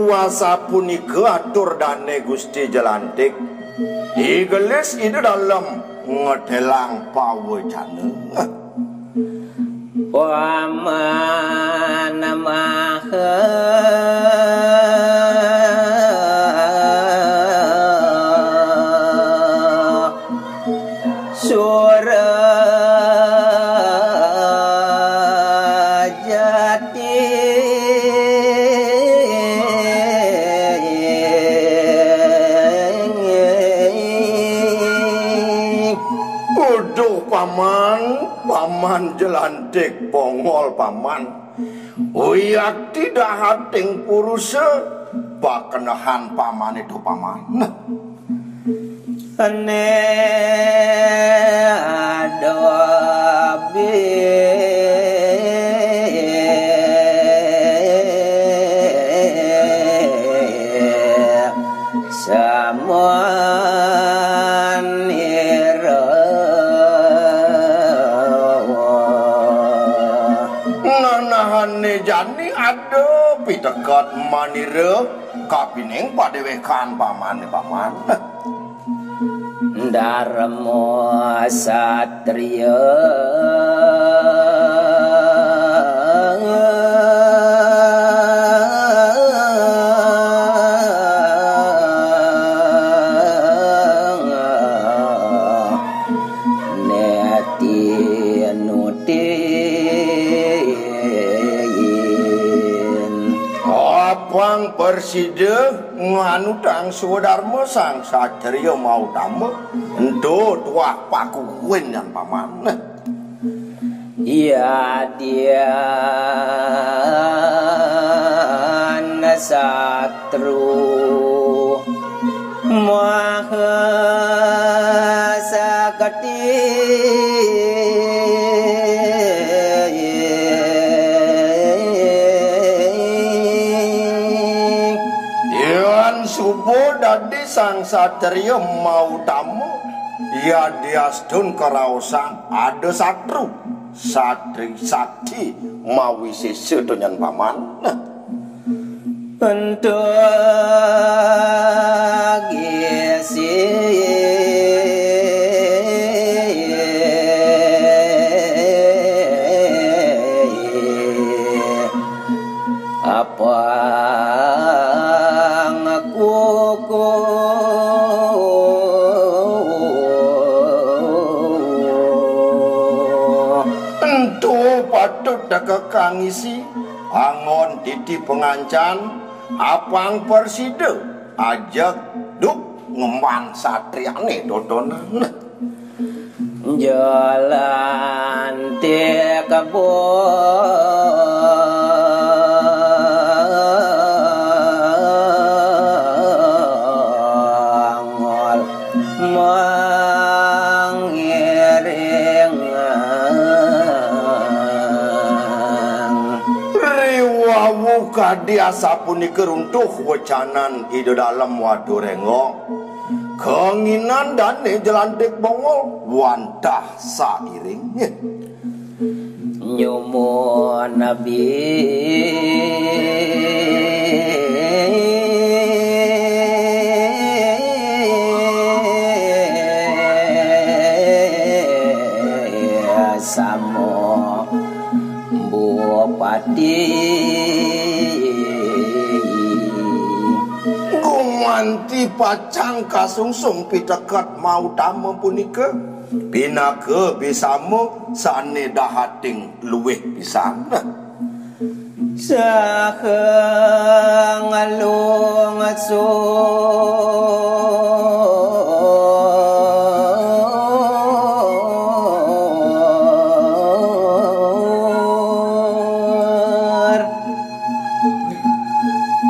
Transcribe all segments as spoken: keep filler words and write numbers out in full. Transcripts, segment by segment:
Wasapunika atur dane Gusti Jelantik. Digelis Ida Dalem ngedelang pawecana. Paman maha Surajati. Aduh, Paman, Paman Jelantik Bongol, Paman. Wiakti dahating purusa, pakenehan Paman itu, Paman. Nah. Ene adobe samanira. Nanahane jani ada piteket manira kapining padewekan Paman, Paman. Darma satria neti nutin. Apang persida nganutang swadarma Sang Satria Mautama, ento tuah pakukuhin nyan Paman. Yadian satru maha sakti. Yan suba dadi Sang Satria Mautama, yadiastun karaosan ada satru, satri sakti mawisesa to nyan Paman. Nah. Ento gisi apang kuku. Ento patut deka kangisi anggon titi pangancan, apang persida ajeg duk ngemban satriane dodonan. Jalan teka bongol mangiring. Riwawu kadi asapunika runtuh wecanan Ida Dalem Watu Renggong, kanginan dane Jelantik Bongol wantah sairing. Nyumun nabi samo bupati. Gumanti pacang kasungsung piteket mautama punika, pinaka bisama sane dahating luih pisan. Saha ngalungsu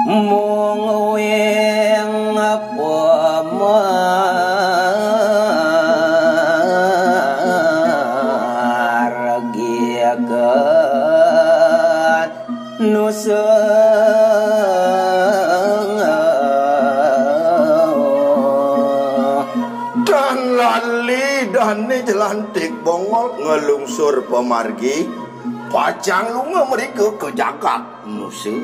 mung wing pamargiaken nusa. Tan lali dane Jelantik Bongol nglungsur pamargi, pacang lunga mrika ka jagat nusa.